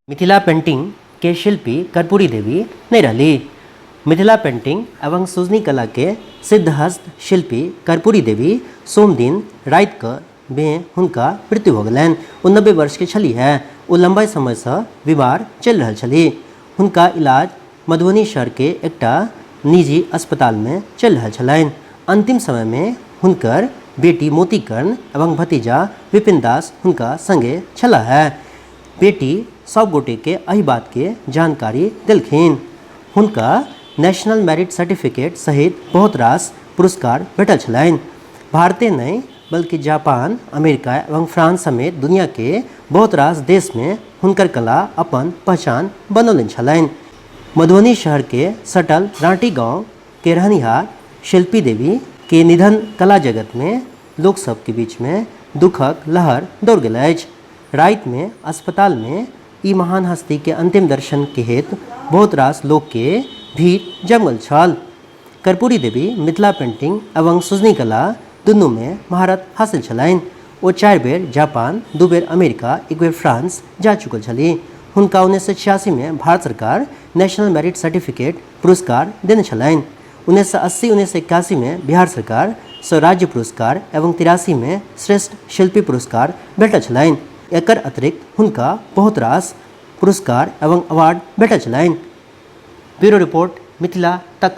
Mithila painting के शिल्पी कर्पूरी देवी नहि रहली। मिथिला पेंटिंग एवं सुजनी कला के सिद्धहस्त शिल्पी कर्पूरी देवी सोमदिन राति क मे हुनका मृत्यु भ गेलनि। ओ 90 वर्ष के छलीह। ओ लंबा समय स बीमार चलि रहल छलीह। हुनका इलाज मधुबनी शहर के एकटा निजी अस्पताल मे चलि रहल छलनि। अंतिम समय मे हुनकर बेटी मोती कर्ण एवं भतीजा विपिन दास हुनका संगे छलाह। बेटी सब गोटे के एहि बात के जानकारी देलखिन। हुनका नेशनल मेरिट सर्टिफिकेट सहित बहुत रास पुरस्कार भेटल छलनि। भारते नहि बल्कि जापान, अमेरिका एवं फ्रांस समेत दुनिया के बहुत रास देश मे हुनकर कला अपन पहचान बनौलनि छलनि। मधुबनी शहर के सटल रांटी गांव के रहनिहार शिल्पी देवी के निधन कला जगत मे लोक सब के बीच मे दुखक लहर दौड़ गेल अछि। राति मे अस्पताल मे ई महान हस्ती के अंतिम दर्शन के हेतु बहुत रास लोक के भीड़ जमल छल। कर्पूरी देवी मिथिला पेंटिंग एवं सुजनी कला दुनू मे महारत हासिल छलनि। ओ 4 बेर जापान, 2 बेर अमेरिका, 1 बेर फ्रांस जा चुकल छलीह। हुनका 1986 मे भारत सरकार नेशनल मेरिट सर्टिफिकेट पुरस्कार देने छलनि। 1980 1981 मे बिहार सरकार सँ राज्य पुरस्कार एवं 83 मे श्रेष्ठ शिल्पी पुरस्कार भेटल छलनि। एकर अतिरिक्त हुनका बहुत रास पुरस्कार एवं अवार्ड भेटल छलनि। ब्यूरो रिपोर्ट, मिथिला तक।